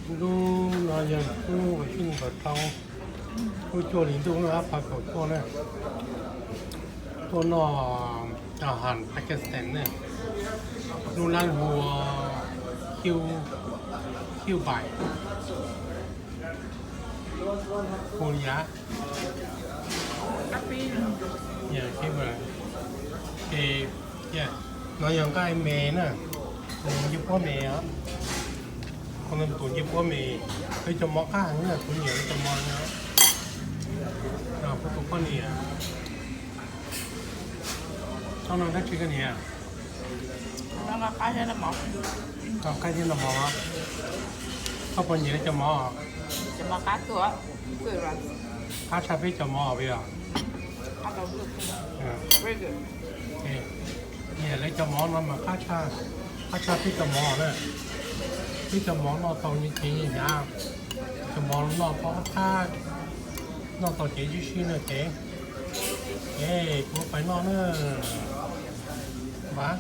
Lub no yog lub vas xij nkaus rau, lub cuaj hli ntuj, lub ob phav kaum cuaj na. Tuaj noj aws has Pakistan na, lub lab hu ua Hiu, Hiu Bai, hu li yav, yog Hiu Bai. Ces no yog nqaij me na, tus ncej puab me os. Qhov no tus ncej puab me, lawv cov mov qab heev na, kuv nyiam lawv cov mov no. Kuv tus poj niam, tsob no dab tsi koj niam? Qab thiab noj mov. Koj puas nyiam lawv cov mov? Qab tshaj peb cov mov os. Nyiam lawv cov mov no mas qab tshaj, qab tshaj peb cov mov na. Peb cov mov noj tau nyias cev nyias hnyav, cov mov noj tau qab, noj tau cev sib sib na ces, es kuv pais noj na. Vas,